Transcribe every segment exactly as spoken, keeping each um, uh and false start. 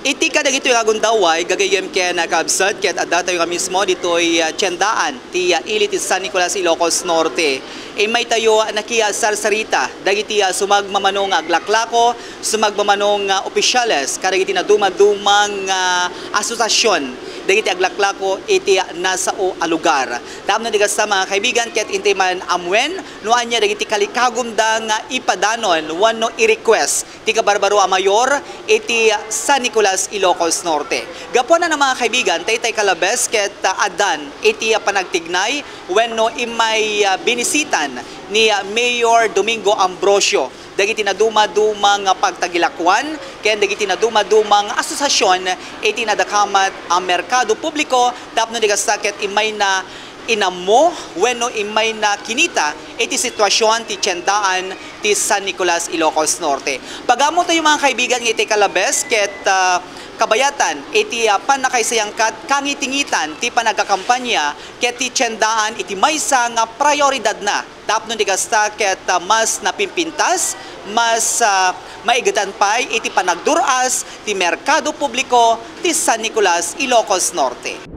Iti kadagitoy nga gundaway, gagayyem ken kabsat, ket adda tayo nga mismo ditoy, ah, tiendaan ti, ah, ili ti San Nicolas, Ilocos Norte. Immay tayo nakisarsarita dagiti, ah, sumagmamano nga aglaklako, sumagmamano nga opisyales, kadagiti nadumaduma nga, ah, asosasion dagiti aglaklako iti, ah, nasao a lugar. Tapno di kasta, mga kaibigan, ket intay man ammuen no ania dagiti kalikagumda nga ipadanon wenno i-request ti kabarbaro a mayor iti San Nicolas, Ilocos Norte. Gapuanan, mga kaibigan, daytay kalabes ket, ah, addan iti, ah, panagtignay wenno immay, ah, binisitan ni, ah, Mayor Domingo Ambrosio dagiti nadumaduma nga pagtagilakoan ken dagiti nadumaduma nga asosasion iti nadakamat a merkado publiko tapno di kasta ket immayna inammo wenno immayna kinita iti situasion ti tiendaan ti San Nicolas, Ilocos Norte. Pagamu tayo, mga kaibigan, nga iti kalabes ket, ah, kabayatan iti, ah, pannakaisayangkat kangitingitan ti panagkakampanya ket ti tiendaan iti maysa nga prioridadna tapno di kasta ket, ah, mas napimpintas, mas, ah, maigetan pay iti panagdur-as ti merkado publiko ti San Nicolas, Ilocos Norte.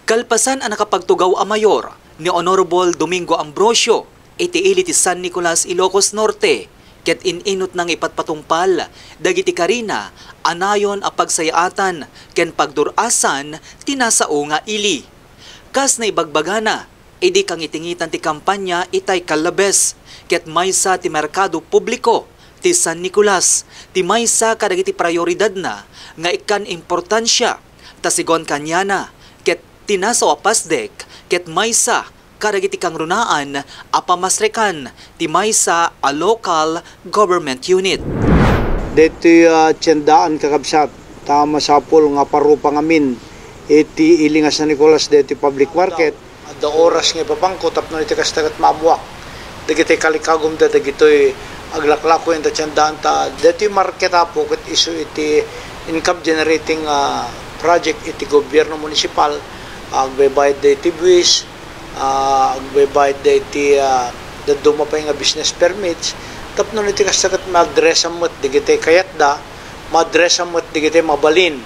Kalpasan a nakapagtugaw a mayor ni Honorable Domingo Ambrosio iti ili ti San Nicolas, Ilocos Norte, ket in-inutna nga ipatpatungpal dagiti karina a nayon a pagsayaatan ken pagdur-asan ti nasao nga ili. Kas naibagbagana, idi kangitingitan ti kampanya itay kallabes, ket maysa ti merkado publiko ti San Nicolas ti maysa kadagiti prioridadna nga ikkan importansia, ta sigun kaniana, ket ti nasao a pasdek ket maysa kadagiti kangrunaan a pamasrekan ti maysa a local government unit. Daytoy, ah, tiendaan, kakabsat, ta masapul nga parupa ngamin iti ili nga San Nicolas daytoy public market. Adda oras nga ipapangko tapno iti kasta ket maammoak dagiti kalikagumda dagitoy aglaklako iti tiendaan ta daytoy market, Apo, ket isu iti income generating, ah, project iti gobierno munisipal. Agbaybayadda iti buwis, ah, agbaybayadda iti, ah, dadduma pay nga business permits tapno iti kasta ket ma-address-am met dagiti kayatda, ma-address-am met dagiti mabalin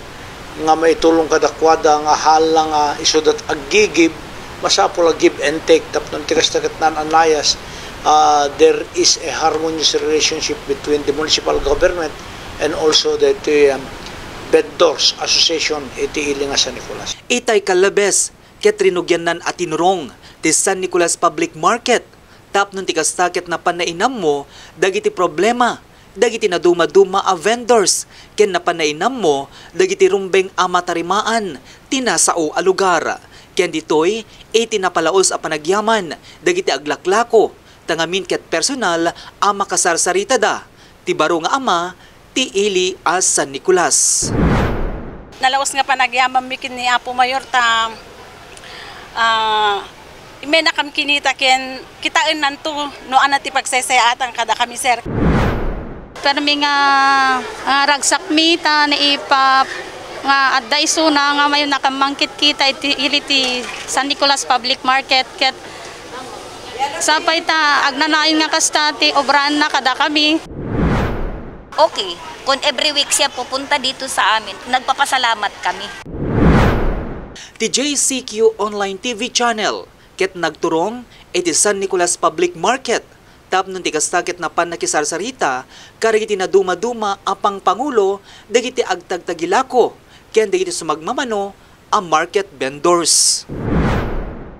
nga maitulong kadakuada nga haan la nga isuda ti aggigib, masapul a give and take tapno iti kasta ket naan a nayas, ah, there is a harmonious relationship between the municipal government and also the, the, um, vendors association iti ili nga San Nicolas. Itay kallabes, ket rinugiannan a tinurong ti San Nicolas Public Market tapno iti kasta ket napan nainammo dagiti problema dagiti nadumaduma a vendors ken napan nainammo dagiti rumbeng a matarimaan ti nasao a lugar. Ken ditoy, iti napalaus a panagyaman dagiti aglaklako, ta ngamin ket personal a makasarsaritada ti baro nga ama ti ili a San Nicolas. Nalaus nga panagyamanmi ken ni Apo Mayor ta, ah, immaynakami kinita ken kitaennanto no ania ti pagsaysayaatan kadakami, sir. Permi nga, ah, ragsakmi ta naipa-, nga adda isuna nga mayannakami mangkitkita iti ili ti San Nicolas Public Market ket sapay ta agnanayon nga kasta ti obraanna kadakami. Okay, kun every week siya pupunta dito sa amin, nagpapasalamat kami. Ti J C Q Online T V Channel ket nagturong iti San Nicolas Public Market tapno iti kasta ket napan nakisarsarita kadagiti nadumaduma a pangpangulo dagiti agtagtagilako ken dagiti sumagmamano a market vendors.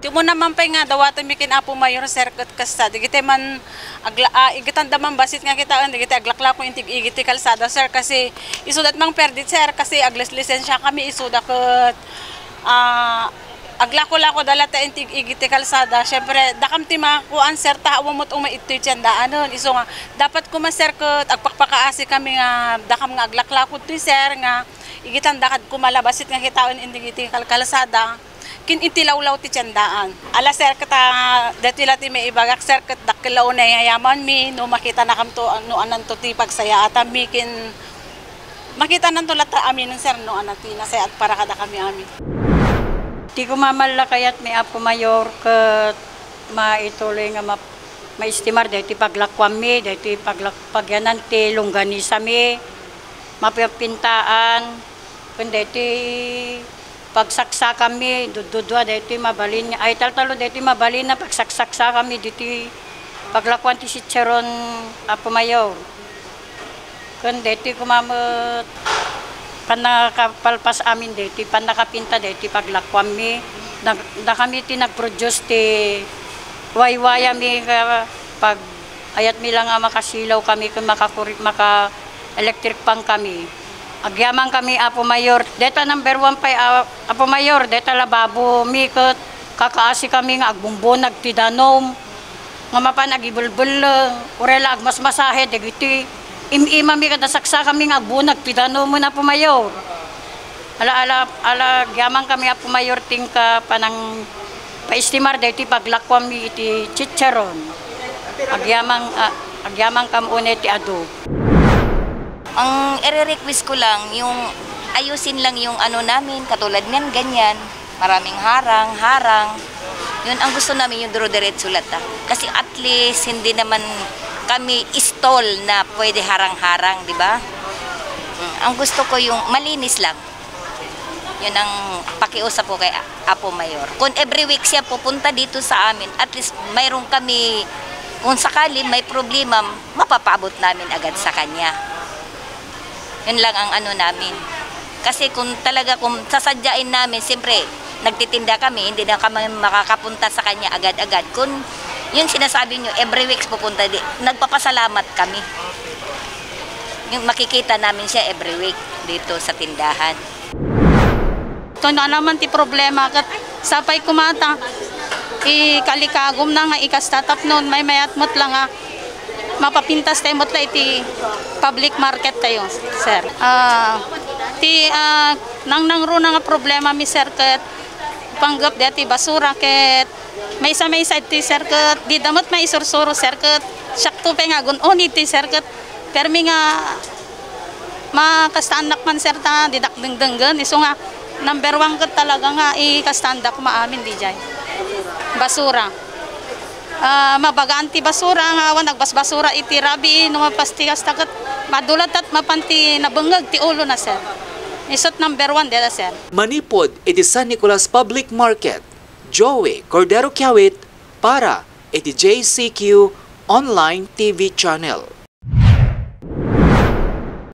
Ti umuna man pay nga dawatenmi ken Apo Mayor, sir, ket kasta, dagiti man agla-, ah, igatanda man bassit nga kitaen dagiti aglaklako intig igid ti kalsada, sir, kasi isuda ti mangperdit, sir, kasi aglislisensiakami isuda ket, ah, aglakolakoda latta intig igid ti kalsada. Siyempre, dakam ti makuan, sir, ta awan met umay ittoy tiendaanen. Isu nga, dapat koma, sir, ket agpakpakaasikami nga dakam nga aglaklako toy, sir, nga igitanda kad koma la bassit nga kitaen indig iti kalkalsada ken iti lawlaw ti tiendaan. Ala, sir, ket, ah, daytoy la ti maibagak, sir, ket dakkel la unay nga yamanmi no makitanakamto no ananto ti pagsayaatanmi ken makitananto latta amin, sir, no ania ti nasayaat para kadakami amin. Ti koma man la kayatmi, Apo Mayor, ket maituloy nga map-, maestimar daytoy paglakuanmi, daytoy paglak-, pagyanan ti longganisami. mapintaan, ken daytoy pagsaksakanmi, duddudua daytoy mabalin, ay, taltalo daytoy mabalin a pagsaksaksakami ditoy paglakuan ti chicharon, Apo Mayor. Ken daytoy koma met pannakapalpas amin daytoy, pannakapinta daytoy paglakuanmi. Nag-, dakami ti nag-produce ti waywayami nga pag-ayatmi la nga makasilaw kami ken makakuri-, maka-electric fan kami. Agyamankami, Apo Mayor. Dayta number one pay, a-, Apo Mayor, dayta lababomi ket kakaasikami nga agbumbunag ti danum. Nga mapan agibelbelleng, uray la agmasmasahe dagiti im-imami ket saksakami nga agbunag ti danum, Apo Mayor. Ala, ala, ala, agyamankami, Apo Mayor, ti inka panangpaestimar daytoy paglakuanmi iti chicharon. Agyamang, a-, agyamankami unay ti adu. Ang ire-request ko lang, yung ayusin lang yung ano namin, katulad niyan, ganyan. Maraming harang, harang. Yun ang gusto namin, yung dire-diretso latta. Kasi at least, hindi naman kami stall na pwede harang-harang, di ba? Mm, ang gusto ko yung malinis lang. Yun ang pakiusap ko kay Apo Mayor. Kung every week siya pupunta dito sa amin, at least mayroon kami, kung sakali may problema, mapapaabot namin agad sa kanya. Yun lang ang ano namin. Kasi kung talaga, kung sasadyain namin, siyempre, nagtitinda kami, hindi na kami makakapunta sa kanya agad-agad. Kung yung sinasabi nyo, every weeks pupunta di, nagpapasalamat kami. Yung makikita namin siya every week dito sa tindahan. Ito na naman ti problema ket sapay kumata, ikalikagum na nga ikasta tapnon maymayat met la nga mapapintas tayo met la iti public market tayo, sir. Ah, ti, ah, nangnangruna nga problemami, sir, ket panggep dayta ti basura ket maysa-maysa iti, sir, ket dida met maisursuro, sir, ket siakto pay nga agun-uneg ti, sir, ket permi nga makastaannak man, sir, ta didak dengdenggen. Isu nga number one ket talaga nga ikastaandak maamin dijay. Basura. Ah, mabagaan ti basura nga awan nagbasbasura iti rabii no mapastikasta ket madulat at mapan ti nabengngeg ti ulona, sir. Isut number one deta, sir. Manipud iti San Nicolas Public Market, Joey Cordero Kiawit para iti J C Q Online T V Channel.